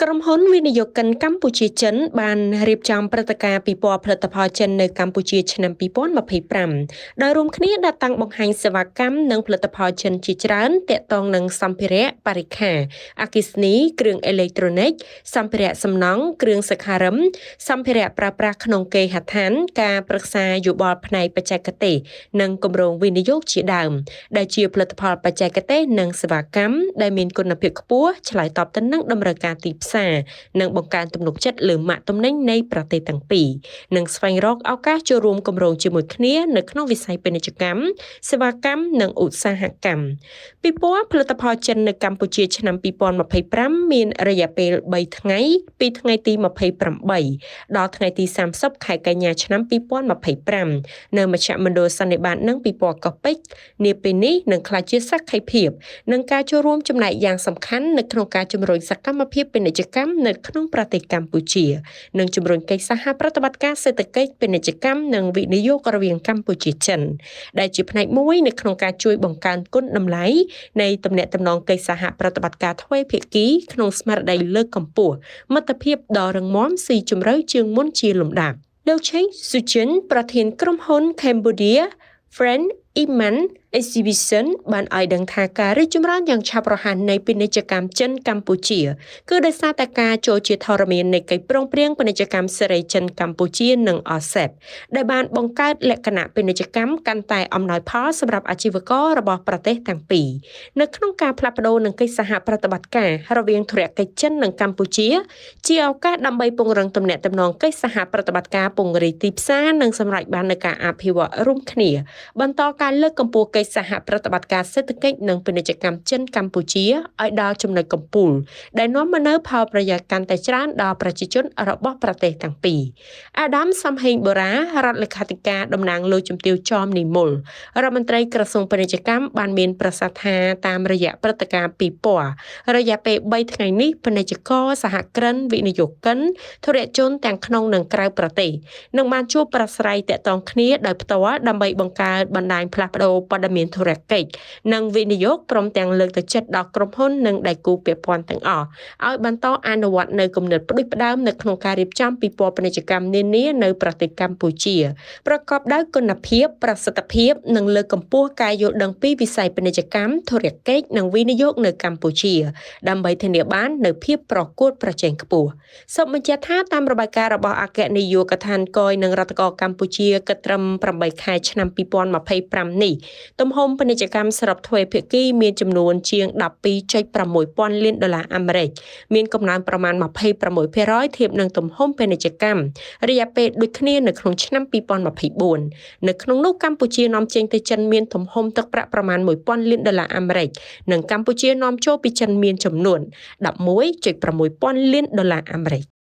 ក្រុមហ៊ុនវិនិយោគិនកម្ពុជាចិនបានរៀបចំព្រឹត្តិការណ៍ពិព័រណ៍ផលិតផលចិននៅកម្ពុជាឆ្នាំ2025ដោយរួមគ្នាដាក់តាំងបង្ហាញសេវាកម្មនិងផលិតផលចិនជាច្រើនទាក់ទងនឹងសម្ភារៈបរិក្ខារអគ្គិសនីគ្រឿងអេឡិចត្រូនិកសម្ភារៈសំណង់គ្រឿងសក្ខារឹមសម្ភារៈប្រើប្រាស់ក្នុងគេហដ្ឋានការប្រឹក្សាយោបល់ផ្នែកបច្ចេកទេសនិងគម្រោងវិនិយោគជាដើមដែលជាផលិតផលបច្ចេកទេសនិងសេវាកម្មដែលមានគុណភាពខ្ពស់ឆ្លើយតបទៅនឹងតម្រូវការទីផ្សារនិងបង្កើនទំនុកចិត្តលើម៉ាកទំនិញនៃប្រទេសទាំងពីរនិងស្វែងរកឱកាសចូលរួមគម្រោងជាមួយគ្នានៅក្នុងវិស័យពាណិជ្ជកម្មសេវាកម្មនិងឧស្សាហកម្មពិព័រណ៍ផលិតផលចិននៅកម្ពុជាឆ្នាំ2025មានរយៈពេល3ថ្ងៃពីថ្ងៃទី28ដល់ថ្ងៃទី30ខែកញ្ញាឆ្នាំ2025នៅមជ្ឈមណ្ឌលសន្និបាតនិងពិព័រណ៍កោះពេជ្រនាពេលនេះនឹងក្លាយជាសក្ខីភាពនិងការចូលរួមចំណែកយ៉ាងសំខាន់នៅក្នុងការជំរុញសកម្មភាពពាណិជ្ជកម្មនៅក្នុងប្រទេសកម្ពុជានិងជំរុញកិច្ចសហប្រតិបត្តិការសេដ្ឋកិច្ចពាណិជ្ជកម្មនិងវិនិយោគរវាងកម្ពុជាចិនដែលជាផ្នែកមួយនៅក្នុងការជួយបង្កើនគុណតម្លៃនៃទំនាក់ទំនងកិច្ចសហប្រតិបត្តិការទ្វេភាគីក្នុងស្មារតីលើកកម្ពស់មិត្តភាពដ៏រឹងមាំស៊ីជម្រៅជាងមុនជាលំដាប់លោកឆេងស៊ូជិនប្រធានក្រុមហ៊ុន Cambodia Friend Iman Exhibition បានឲ្យដឹងថាការរីកចម្រើនយ៉ាងឆាប់រហ័សនៃពាណិជ្ជកម្មចិនកម្ពុជាគឺដោយសារតែការចូលជាធរមាននៃកិច្ចព្រមព្រៀងពាណិជ្ជកម្មសេរីចិនកម្ពុជានិង RCEP ដែលបានបង្កើតលក្ខណៈពាណិជ្ជកម្មកាន់តែអំណោយផលសម្រាប់អាជីវកររបស់ប្រទេសទាំងពីរនៅក្នុងការផ្លាស់ប្ដូរនិងកិច្ចសហប្រតិបត្តិការរវាងធុរកិច្ចចិននិងកម្ពុជាជាឱកាសដើម្បីពង្រឹងទំនាក់ទំនងកិច្ចសហប្រតិបត្តិការពង្រីកទីផ្សារនិងសម្រេចបាននូវការអភិវឌ្ឍរួមគ្នាបន្តការលើកកម្ពស់កិច្ចសហប្រតិបត្តិការសេដ្ឋកិច្ចនិងពាណិជ្ជកម្មចិនកម្ពុជាឲ្យដល់ចំណុចកំពូលដែលនាំមកនូវផលប្រយោជន៍កាន់តែច្រើនដល់ប្រជាជនរបស់ប្រទេសទាំងពីរអាដាមសំហេងបូរ៉ារដ្ឋលេខាធិការតំណាងលោកជំទាវចមនិមលរដ្ឋមន្ត្រីក្រសួងពាណិជ្ជកម្មបានមានប្រសាសន៍ថាតាមរយៈព្រឹត្តិការណ៍ពិព័រណ៍រយៈពេល3ថ្ងៃនេះពាណិជ្ជករសហគ្រិនវិនិយោគិនធុរជនទាំងក្នុងនិងក្រៅប្រទេសនឹងបានជួបប្រាស្រ័យទាក់ទងគ្នាដោយផ្ទាល់ដើម្បីបង្កើតបណ្ដាញផ្លាស់ប្ដូរព័ត៌មានធុរកិច្ចនិងវិនិយោគព្រមទាំងលើកទឹកចិត្តដល់ក្រុមហ៊ុននិងដៃគូពាក់ព័ន្ធទាំងអស់ឲ្យបន្តអនុវត្តនៅគំនិតផ្ដួចផ្ដើមនៅក្នុងការរៀបចំពិព័រណ៍ពាណិជ្ជកម្មនានានៅប្រទេសកម្ពុជាប្រកបដោយគុណភាពប្រសិទ្ធភាពនិងលើកកម្ពស់ការយល់ដឹងពីវិស័យពាណិជ្ជកម្មធុរកិច្ចនិងវិនិយោគនៅកម្ពុជាដើម្បីធានាបាននូវភាពប្រកួតប្រជែងខ្ពស់សូមបញ្ជាក់ថាតាមរបាយការណ៍របស់អគ្គនាយកដ្ឋានកយនិងរដ្ឋករកម្ពុជាគិតត្រឹម8ខែឆ្នាំ2025នេះទំហំពាណិជ្ជកម្មសរុបទ្វេភាគីមានចំនួនជាង 12.6 ពាន់លានដុល្លារអាមេរិកមានកំណើនប្រមាណ26%ធៀបនឹងទំហំពាណិជ្ជកម្មរយៈពេលដូចគ្នានៅក្នុងឆ្នាំ2024នៅក្នុងនោះកម្ពុជានាំចេញទៅចិនមានទំហំទឹកប្រាក់ប្រមាណ1000លានដុល្លារអាមេរិកនិងកម្ពុជានាំចូលពីចិនមានចំនួន 11.6 ពាន់លានដុល្លារអាមេរិក។